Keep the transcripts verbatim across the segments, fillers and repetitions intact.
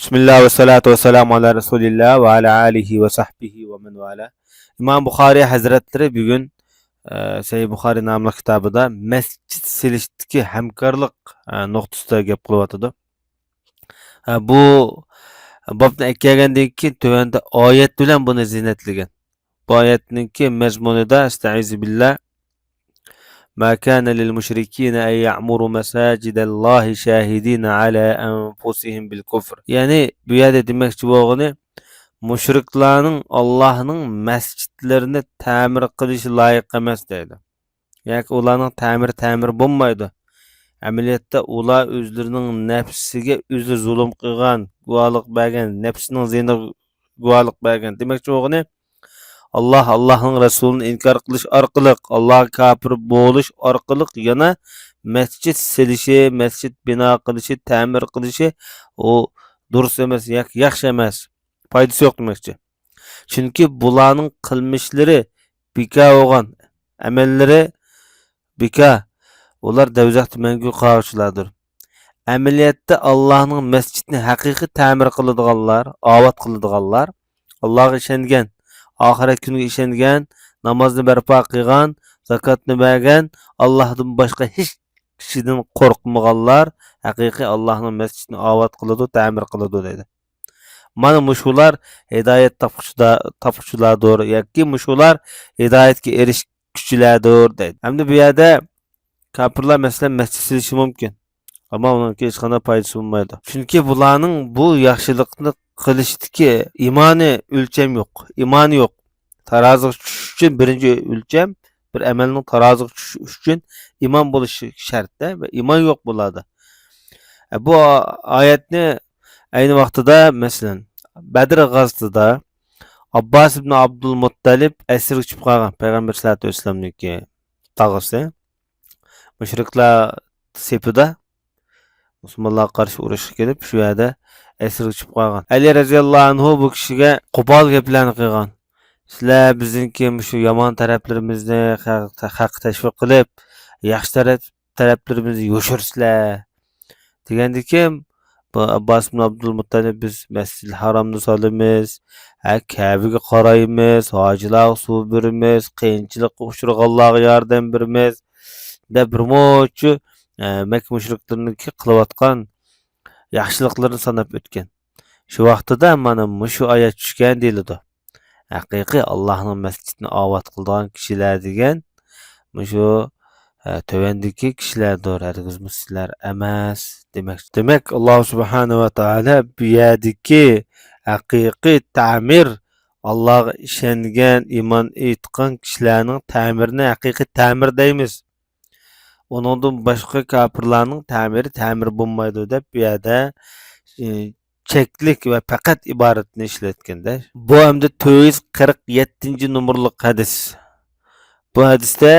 بىسمىللا ۋەسسالاتۇ ۋەسسالامۇ ئالا رەسۇلىللا ۋە ئالا ئالىھى ۋە سەھبىھى ۋە مەن ۋالا. ئىمام بۇخارىي ھەزرەتلىرى بۈگۈن، ئە، سەھىھ بۇخارىي ناملىق كىتابىدا مەسچىت سېلىشتىكى ھەمكارلىق، ئە، نۇقتىسىدا گەپ قىلىۋاتىدۇ. ئە، بۇ بابنى ئەكەلگەندىن كېيىن تۆۋەندە ئايەت بىلەن بۇنى زىننەتلىگەن. بۇ ئايەتنىڭكى مەزمۇنىدا، ئەستەئىزۇ بىللا، ما كان للمشركين أن يعمروا مساجد الله شاهدين على أنفسهم بالكفر. يەنى بۇ يەردە دېمەكچى بولغىنى، مۇشرىكلارنىڭ ئاللاھنىڭ مەسچىتلىرىنى تەمىر قىلىشى لايىق ئەمەس دەيدۇ. ياكى ئۇلارنىڭ تەمىرى تەمىر بولمايدۇ. ئەمەلىيەتتە ئۇلار ئۆزلىرىنىڭ نەپسىگە ئۆزى زۇلۇم قىلغان، گۇۋاھلىق بەرگەن، نەپسىنىڭ زىيىنىغا گۇۋاھلىق بەرگەن. دېمەكچى بولغىنى، ئاللاھ، ئاللاھنىڭ رەسۇلىنى ئىنكار قىلىش ئارقىلىق، ئاللاھقا كاپىر بولۇش ئارقىلىق يەنە مەسچىت سېلىشى، مەسچىت بىنا قىلىشى، تەمىر قىلىشى، ئۇ دۇرۇس ئەمەس، ياكى ياخشى ئەمەس، پايدىسى يوق دېمەكچى. چۈنكى بۇلارنىڭ قىلمىشلىرى بىكار بولغان، ئەمەللىرى بىكار، ئۇلار دەۋزەختە مەڭگۈ قالغۇچىلاردۇر. ئەمەلىيەتتە ئاللاھنىڭ مەسچىتىنى ھەقىقىي تەمىر قىلىدىغانلار، ئاۋات قىلىدىغانلار، ئاللاھقا ئىشەنگەن، ئاخىرەت كۈنىگە ئىشەنگەن، نامازنى بەرپا قىلغان، زاكاتنى بەرگەن، ئاللاھتىن باشقا ھېچ كىشىدىن قورقمىغانلار ھەقىقىي ئاللاھنىڭ مەسچىتىنى ئاۋات قىلىدۇ، تەمىر قىلىدۇ دەيدۇ. مانا مۇشۇلار ھىدايەت تاپقۇچىدا-، تاپقۇچىلاردۇر ياكى مۇشۇلار ھىدايەتكە ئېرىشكۈچىلەردۇر دەيدۇ. ئەمدى بۇ يەردە كاپىرلار، مەسىلەن، مەسچىت سېلىشى مۇمكىن، ئەمما ئۇنىڭكى ھېچقانداق پايدىسى بولمايدۇ. چۈنكى بۇلارنىڭ بۇ ياخشىلىقنى قىلىشتىكى ئىمانى ئۆلچەم يوق، ئىمانى يوق. تارازىغا چۈشۈش ئۈچۈن بىرىنچى ئۆلچەم، بىر ئەمەلنىڭ تارازىغا چۈشۈشى ئۈچۈن ئىمان بولۇشى شەرت-دە، ۋە ئىمان يوق بۇلاردا. ئە، بۇ ئايەتنى ئەينى ۋاقتىدا، مەسىلەن، بەدر غازىتىدا ئابباس ئىبن ئابدۇلمۇتتەلىپ ئەسىرگە چۈشۈپ قالغان، پەيغەمبەر سەللەللاھۇ ئەلەيھى ۋەسەللەمنىڭكى تاغىسى. مۇشرىكلار سېپىدا مۇسۇلمانلارغا قارشى ئۇرۇشقا كېلىپ، شۇ يەردە ئەسىرگە چۈشۈپ قالغان. ئەلى رەزىياللاھۇ ئەنھۇ بۇ كىشىگە قوپال گەپلەرنى قىلغان. سىلەر بىزنىڭكى مۇشۇ يامان تەرەپلىرىمىزنى خەق-، خەققە تەشۋىق قىلىپ، ياخشى تەرەپ-، تەرەپلىرىمىزنى يوشۇرىسىلەر، دېگەندىكىن، بۇ ئابباس ئىبن ئابدۇلمۇتتەلىپ، بىز مەسجىدىل ھارامنى سالىمىز، ھە، كەبىگە قارايمىز، ھاجىلارغا سۇ بېرىمىز، قىيىنچىلىققا ئۇچرىغانلارغا ياردەم بېرىمىز، دەپ بىر مۇنچە، ئە، مەككە مۇشرىكلىرىنىڭكى قىلىۋاتقان ياخشىلىقلىرىنى ساناپ ئۆتكەن. شۇ ۋاقتىدا مانا مۇشۇ ئايەت چۈشكەن دېيىلىدۇ. ھەقىقىي ئاللاھنىڭ مەسچىتىنى ئاۋات قىلىدىغان كىشىلەر دېگەن مۇشۇ، ئە، تۆۋەندىكى كىشىلەردۇر، ھەرگىزمۇ سىلەر ئەمەس دېمەكچى. دېمەك، ئاللاھ سۇبھانەھۇ ۋە تائالا بۇ يەردىكى ھەقىقىي تەمىر، ئاللاھقا ئىشەنگەن، ئىمان ئېيتقان كىشىلەرنىڭ تەمىرىنى ھەقىقىي تەمىر دەيمىز. ئۇنىڭدىن باشقا كاپىرلارنىڭ تەمىرى تەمىر بولمايدۇ دەپ بۇ يەردە، ئى، چەكلىك ۋە پەقەت ئىبارەتنى ئىشلەتكەندە. بۇ ئەمدى تۆت يۈز قىرىق يەتتىنچى نومۇرلۇق ھەدىس. بۇ ھەدىستە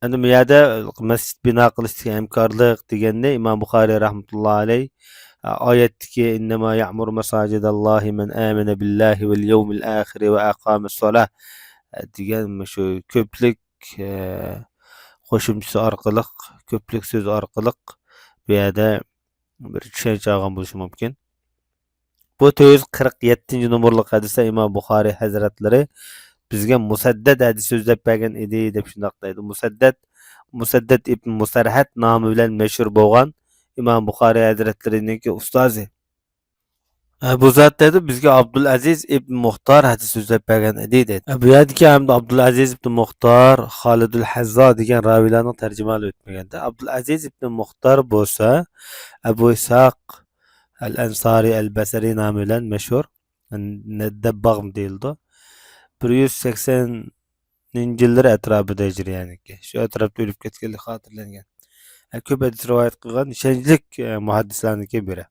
ئەمدى بۇ يەردە مەسچىت بىنا قىلىشتىكى ھەمكارلىق دېگەننى ئىمام بۇخارىي رەھمەتۇللاھى ئەلەيھ، ئايەتتىكى «ئىننەما يەئمۇرۇ مەساجىدەللاھى مەن ئامەنە بىللاھى ۋەل يەۋمىل ئاخىرى ۋە ئەقامەس سالاھ» دېگەن مۇشۇ كۆپلۈك، ئە، قوشۇمچىسى ئارقىلىق، كۆپلۈك سۆزى ئارقىلىق بۇ يەردە بىر چۈشەنچە ئالغان بولۇشى مۇمكىن. بۇ تۆت يۈز قىرىق يەتتىنچى نومۇرلۇق ھەدىستە ئىمام بۇخارىي ھەزرەتلىرى بىزگە مۇسەددەد ھەدىس سۆزلەپ بەرگەن ئىدى، دەپ شۇنداق دەيدۇ. مۇسەددەد، مۇسەددەد ئىبن مۇسەرھەد نامى بىلەن مەشھۇر بولغان ئىمام بۇخارىي ھەزرەتلىرىنىڭكى ئۇستازى. ئە، بۇ زات دەيدۇ، بىزگە ئابدۇلئەزىز ئىبن مۇختار ھەدىس سۆزلەپ بەرگەن ئىدى، دەيدۇ. ئە، بۇ يەردىكى ھەمدە ئابدۇلئەزىز ئىبن مۇختار، خالىدۇل ھەززا دېگەن راۋىيلارنىڭ تەرجىمىھالى ئۆتمىگەندە، ئابدۇلئەزىز ئىبن مۇختار بولسا ئەبۇ ئىسھاق ئەل ئەنسارى ئەل بەسرى نامى بىلەن مەشھۇر، دەبباغمۇ دېيىلىدۇ. بىر يۈز سەكسەن يىللىرى ئەتراپىدا ھىجرىيەنىڭكى. شۇ ئەتراپتا ئۆلۈپ كەتكەنلىكى خاتىرىلەنگەن. ھە، كۆپ ھەدىس رىۋايەت قىلغان ئىشەنچلىك، ئە، مۇھەددىسلەرنىڭكى بىرى.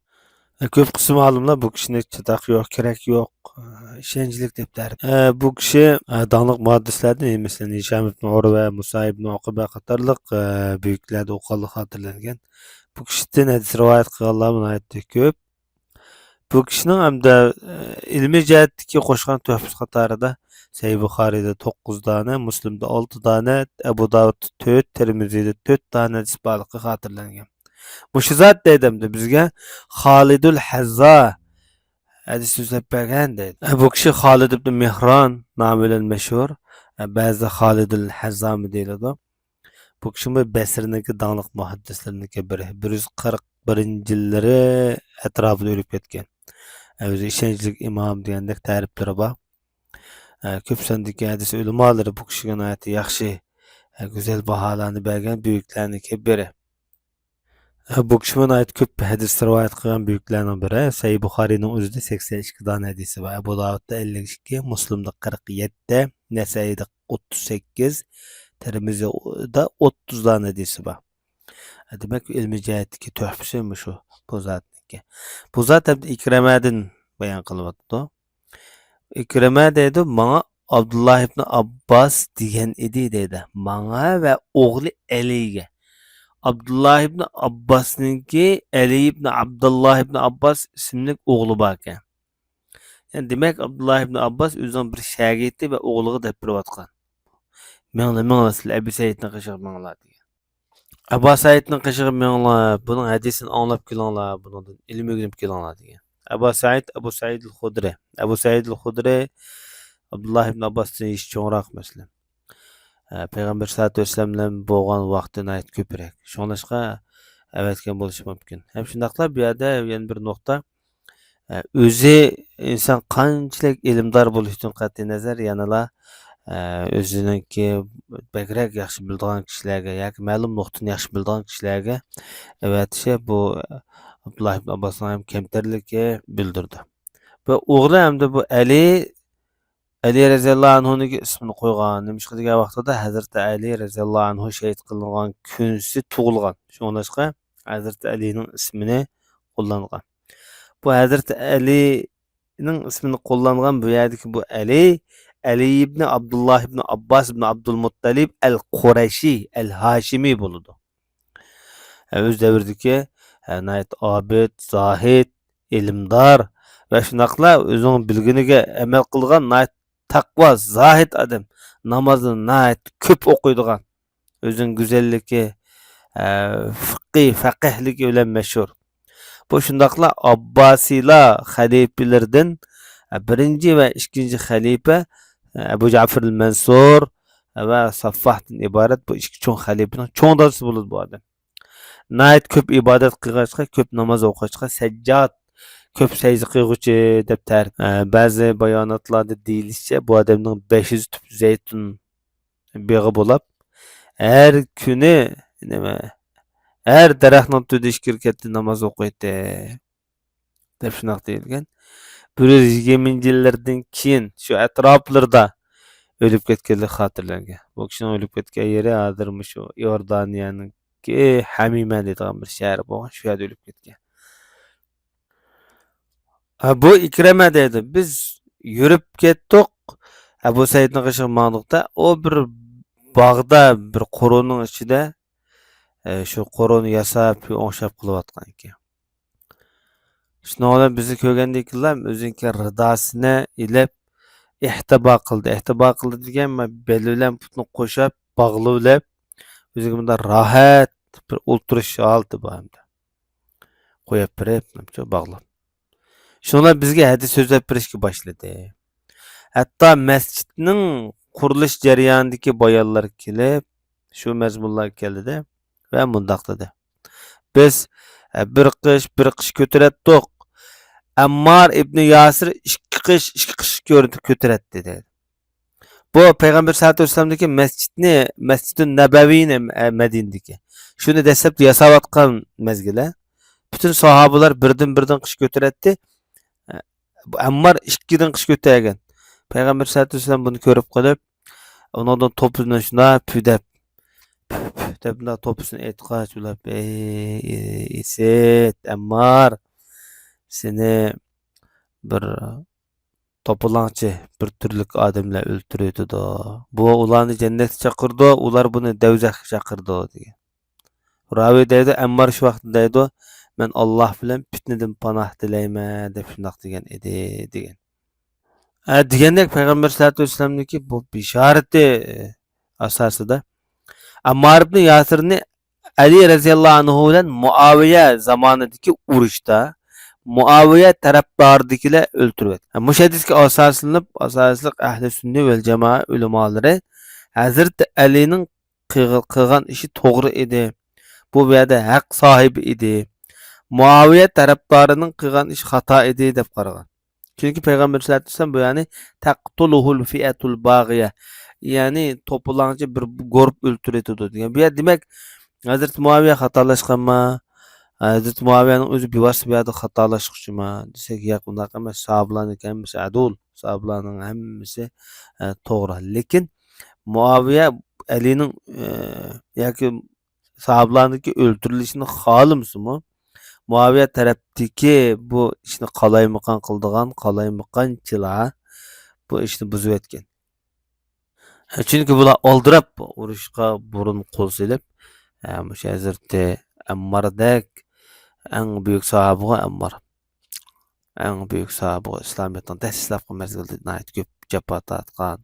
ھە، كۆپ قىسىم ئالىملار بۇ كىشىنى چاتاق يوق، كېرەك يوق، ئە، ئىشەنچلىك دەپ تەرىپ. ئە، بۇ كىشى، ئە، داڭلىق مۇھەددىسلەردىن، مەسىلەن، ھىشام ئىبن ئۇرۋە، مۇسا ئىبن ئۇقبە قاتارلىق، ئە، بۈيۈكلەردە ئوقۇغانلىقى خاتىرىلەنگەن. بۇ كىشىدىن ھەدىس رىۋايەت قىلغانلار ناھايىتى كۆپ. بۇ كىشىنىڭ ھەمدە، ئە، ئىلمىي جەھەتتىكى قوشقان تۆھپىسى قاتارىدا سەھىھ بۇخارىيدا توققۇز دانە، مۇسلىمدا ئالتە دانە، ئەبۇ داۋۇدتا تۆت، تىرمىزىدە تۆت دانە ھەدىس بارلىقى خاتىرىلەنگەن. مۇشۇ زات دەيدۇ ئەمدى بىزگە خالىدۇل ھەززا ھەدىس سۆزلەپ بەرگەن دەيدۇ. ئە، بۇ كىشى خالىد ئىبن مېھران نامى بىلەن مەشھۇر. ئە، بەزىدە خالىدۇل ھەززامى دەيدۇ. بۇ كىشىمۇ بەسرىنىڭكى داڭلىق مۇھەددىسلىرىنىڭكى بىرى. بىر يۈز قىرىق بىرىنچى يىللىرى ئەتراپىدا ئۆلۈپ كەتكەن. ئە، ئۆزى ئىشەنچلىك ئىمام دېگەندەك تەرىپلىرى بار. ئە، كۆپ ساندىكى ھەدىس ئۆلىمالىرى بۇ كىشىگە ناھايىتى ياخشى، ئە، گۈزەل باھالارنى بەرگەن بۈيۈكلەرنىڭكى بىرى. ئە، بۇ كىشىمۇ ناھايىتى كۆپ ھەدىس رىۋايەت قىلغان بۈيۈكلەرنىڭ بىرى. سەھىھ بۇخارىينىڭ ئۆزىدە سەكسەن ئىككى دانە ھەدىسى بار. ئەبۇ داۋۇتتا ئەللىك ئىككى، مۇسلىمدا قىرىق يەتتە، نەسەئىيدا ئوتتۇز سەككىز، تىرمىزىدا ئوتتۇز دانە ھەدىسى بار. ئە، دېمەك، ئىلمىي جەھەتتىكى تۆھپىسى مۇشۇ، بۇ زاتنىڭكى. بۇ زات ھەم ئىكرىمەدىن بايان قىلىۋاتىدۇ. ئىكرىمە دەيدۇ، ماڭا ئابدۇللا ئىبن ئابباس دېگەن ئىدى دەيدۇ. ماڭا ۋە ئوغلى ئەلىگە. ئابدۇللا ئىبن ئابباسنىڭكى ئەلى ئىبن ئابدۇللا ئىبن ئابباس ئىسىملىك ئوغلى باركەن. يەنى دېمەك، ئابدۇللا ئىبن ئابباس ئۆزىنىڭ بىر شاگىرتى ۋە ئوغلىغا دەپ بېرىۋاتقان. مېڭىڭلار، مېڭىڭلار، سىلەر ئەبۇ سەئىدنىڭ قېشىغا مېڭىڭلار دېگەن. ئەبا سەئىدنىڭ قېشىغا مېڭىڭلار، بۇنىڭ ھەدىسىنى ئاڭلاپ كېلىڭلار، بۇنىڭدىن ئىلىم ئۆگىنىپ كېلىڭلار دېگەن. ئەبا سەئىد، ئەبۇ سەئىد ئەل خۇدرى. ئەبۇ سەئىد ئەل خۇدرى ئابدۇللا ئىبن ئابباستىن يېشى چوڭراق مەسىلەن. ئە، پەيغەمبەر سەللەللاھۇ ئەلەيھى ۋەسەللەم بىلەن بولغان ۋاقتى ناھايىتى كۆپرەك. شۇڭلاشقا ئەۋەتكەن بولۇشى مۇمكىن. ھەم شۇنداقلا بۇ يەردە يەنە بىر نۇقتا، ئە، ئۆزى ئىنسان قانچىلىك ئىلىمدار بولۇشىدىن قەتئىينەزەر، يەنىلا، ئە، ئۆزىنىڭكى بەكرەك ياخشى بىلىدىغان كىشىلەرگە ياكى مەلۇم نۇقتىنى ياخشى بىلىدىغان كىشىلەرگە ئەۋەتىشى بۇ ئابدۇللا ئىبن ئابباسنىڭ ھەم كەمتەرلىكى بىلدۈرىدۇ. بۇ ئوغلى ھەمدە بۇ ئەلى، ئەلى رەزىياللاھۇ ئەنھۇنىڭكى ئىسمىنى قويغان. نېمىشقا دېگەن ۋاقتىدا ھەزرىتى ئەلى رەزىياللاھۇ ئەنھۇ شېھىت قىلىنغان كۈنسى تۇغۇلغان. شۇڭلاشقا ھەزرىتى ئەلىنىڭ ئىسمىنى قوللانغان. بۇ ھەزرىتى ئەلىنىڭ ئىسمىنى قوللانغان بۇ يەردىكى بۇ ئەلى، ئەلى ئىبنى ئابدۇللا ئىبنى ئابباس ئىبنى ئابدۇلمۇتتەلىب ئەل قۇرەيشى، ئەل ھاشىمى بولىدۇ. ئۆز دەۋرىدىكى، ئە، ناھايىتى ئابىد، زاھىد، ئىلىمدار ۋە شۇنداقلا ئۆزىنىڭ بىلگىنىگە ئەمەل قىلىدىغان ناھايىتى تەقۋا، زاھىد ئادەم، نامازنى ناھايىتى كۆپ ئوقۇيدىغان، ئۆزىنىڭ گۈزەللىكى، ئە، فىققى، فەقىھلىكى بىلەن مەشھۇر. بۇ شۇنداقلا ئابباسىيلار خەلىپىلىرىدىن، ئە، بىرىنچى ۋە ئىككىنچى خەلىپە، ئە، ئەبۇ جەفەر مەنسۇر ۋە ساففاھتىن ئىبارەت بۇ ئىككى چوڭ خەلىپىنىڭ چوڭ دادىسى بولىدۇ بۇ ئادەم. ناھايىتى كۆپ ئىبادەت قىلغاچقا، كۆپ ناماز ئوقۇغاچقا، سەججاد، كۆپ سەجدە قىلغۇچى دەپ تەرىپ. ئە، بەزى باياناتلاردا دېيىلىشىچە، بۇ ئادەمنىڭ بەش يۈز تۈپ زەيتۇن بېغى بولاپ، ھەر كۈنى، نېمە، ھەر دەرەخنىڭ تۈۋىدە ئىككى رەكەتتە ناماز ئوقۇيتتى، دەپ شۇنداق دېيىلگەن. بىر يۈز يىگىرمىنچى يىللاردىن كېيىن شۇ ئەتراپلىرىدا ئۆلۈپ كەتكەنلىكى خاتىرىلەنگەن. بۇ كىشىنىڭ ئۆلۈپ كەتكەن يېرى ھازىر مۇشۇ ئىئوردانىيەنىڭكى ھەمىمە دەيدىغان بىر شەھەر بولغان، شۇ يەردە ئۆلۈپ كەتكەن. ھە، بۇ ئىكرەمە دەيدۇ، بىز يۈرۈپ كەتتۇق، ئەبۇ سەئىدنىڭ قېشىغا ماڭدۇق-دە، ئۇ بىر باغدا، بىر قورۇنىڭ ئىچىدە، ئە، شۇ قورۇنى ياساپ، ئوڭشاپ قىلىۋاتقان ئىكەن. شۇنىڭ بىلەن بىزنى كۆرگەندىن كېيىنلا ئۆزىنىڭكى رىداسىنى ئېلىپ، ئىھتىبا قىلدى. ئىھتىبا قىلدى دېگەن، بەل بىلەن پۇتنى قوشاپ، باغلىۋېلىپ، ئۆزىگە مۇنداق راھەت بىر ئولتۇرۇش ھالىتى بار ئەمدى. قويۇپ بېرىپ، باغلاپ. شۇنىڭ بىلەن بىزگە ھەدىس سۆزلەپ بېرىشكە باشلىدى. ھەتتا مەسچىتنىڭ قۇرۇلۇش جەريانىدىكى بايانلار كېلىپ، شۇ مەزمۇنلار كەلدى ۋە مۇنداق دېدى: بىز، ئە، بىر قىش، بىر قىش كۆتۈرەتتۇق. ئەممار ئىبنى ياسىر ئىككى قىش، ئىككى قىش كۆتۈرەتتى، دېدى. بۇ پەيغەمبەر سەللەللاھۇ ئەلەيھى ۋەسەللەمدىكى مەسچىتنى، مەسچىدۇن نەبەۋىنى، ئە، مەدىنىدىكى. شۇنى دەسلەپتە ياساۋاتقان مەزگىلى. پۈتۈن ساھابىلار بىردىن-بىردىن قىش كۆتۈرەتتى. ئە، بۇ ئەممار ئىككىدىن قىش كۆتۈرگەن. پەيغەمبەر سەللەللاھۇ ئەلەيھى ۋەسەللەم بۇنى كۆرۈپ قېلىپ، ئۇنىڭدىن توپىسىنى شۇنداق پۈدەپ، پۈ، پۈ دەپ مۇنداق توپىسىنى ئېيتقاچ، ئۇلار، ئەي، ئىسىت، ئەممار، سېنى بىر توپىلاڭچى، بىر تۈرلۈك ئادەملەر ئۆلتۈرۈۋېتىدۇ. بۇ ئۇلارنى جەننەتكە چاقىرىدۇ، ئۇلار بۇنى دەۋزەخكە چاقىرىدۇ، دېگەن. راۋى دەيدۇ، ئەممار شۇ ۋاقىتتا دەيدۇ، مەن ئاللاھ بىلەن پىتنىدىن پاناھ تىلەيمەن، دەپ شۇنداق دېگەن ئىدى، دېگەن. ھە، دېگەندەك، پەيغەمبەر سەللەللاھۇ ئەلەيھى ۋەسەللەمنىڭكى بۇ بېشارىتى، ئە، ئاساسىدا ئەممار ئىبنى ياسىرنى ئەلى رەزىياللاھۇ ئەنھۇ بىلەن مۇئاۋىيە زامانىدىكى ئۇرۇشتا، مۇئاۋىيە تەرەپدارىدىكىلەر ئۆلتۈرۈۋەتكەن. مۇشۇ ھەدىسكە ئاساسلىنىپ، ئاساسلىق ئەھلى سۈننە ۋەل جامائە ئۆلىمالىرى ھەزرىتى ئەلىنىڭ قىغ-، قىلغان ئىشى توغرا ئىدى. بۇ، بۇ يەردە ھەق ساھىبى ئىدى. مۇئاۋىيە تەرەپدارىنىڭ قىلغان ئىشى خاتا ئىدى دەپ قارىغان. چۈنكى پەيغەمبەر سەللەللاھۇ ئەلەيھى ۋەسەللەم بۇ، يەنى، «تەقتۇلۇھۇل فىئەتۇل باغىيە»، يەنى توپىلاڭچى بىر گۇرۇپ ئۆلتۈرۈۋېتىدۇ دېگەن. بۇ يەردە، دېمەك، ھەزرىتى مۇئاۋىيە خاتالاشقانما؟ ھەزرىتى مۇئاۋىيەنىڭ ئۆزى بىۋاسىتە بۇ يەردە خاتالاشقۇچىما دېسەك، ياق، ئۇنداق ئەمەس. ساھابىلارنىڭكى ھەممىسى ئەدۇل، ساھابىلارنىڭ ھەممىسى، ئە، توغرا. لېكىن مۇئاۋىيە ئەلىنىڭ، ئە، ياكى ساھابىلارنىڭكى ئۆلتۈرۈلۈشىنى خالىمىسىمۇ، مۇئاۋىيە تەرەپتىكى بۇ ئىشنى قالايمىقان قىلىدىغان قالايمىقانچىلار بۇ ئىشنى بۇزۇۋەتكەن. چۈنكى بۇلار ئالدىراپ ئۇرۇشقا بۇرۇن قول سېلىپ، ھە، مۇشۇ ھەزرىتى ئەمماردەك ئەڭ بۈيۈك ساھابىغۇ ئەممار. ئەڭ بۈيۈك ساھابىغۇ، ئىسلامىيەتنىڭ دەسلەپكى مەزگىلىدە ناھايىتى كۆپ جاپا تارتقان،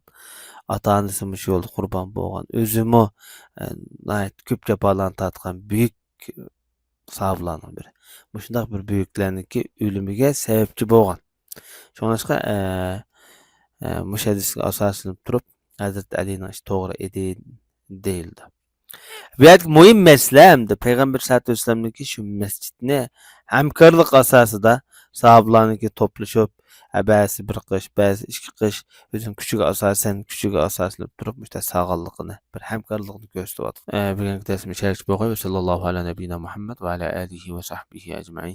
ئاتا-ئانىسى مۇشۇ يولدا قۇربان بولغان، ئۆزىمۇ، ئە، ناھايىتى كۆپ جاپالارنى تارتقان بۈيۈك ساھابىلارنىڭ بىرى. مۇشۇنداق بىر بۈيۈكلەرنىڭكى ئۆلۈمىگە سەۋەبچى بولغان. شۇڭلاشقا، ئە، ئە، مۇشۇ ھەدىسكە ئاساسلىنىپ تۇرۇپ، ھەزرىتى ئەلىنىڭ ئىشى توغرا ئىدى دېيىلدى. بۇ يەردىكى مۇھىم مەسىلە ئەمدى پەيغەمبەر سەللەللاھۇ ئەلەيھى ۋەسەللەمنىڭكى شۇ مەسچىتنى ھەمكارلىق ئاساسىدا ساھابىلارنىڭكى توپلىشىپ، ھە، بەزىسى بىر قىش، بەزىسى ئىككى قىش، ئۆزىنىڭ كۈچىگە ئاساسەن، كۈچىگە ئاساسلىنىپ تۇرۇپ، مۇشۇنداق سالغانلىقىنى، بىر ھەمكارلىقنى كۆرسىتىۋاتىدۇ. ئە، بۈگۈنكى دەرسىمىز شۇ يەرگىچە بولغاي. ۋەسەللاللاھۇ ئەلا نەبىينا مۇھەممەد ۋە ئەلا ئالىھى ۋە سەھبىھى ئەجمەئىن.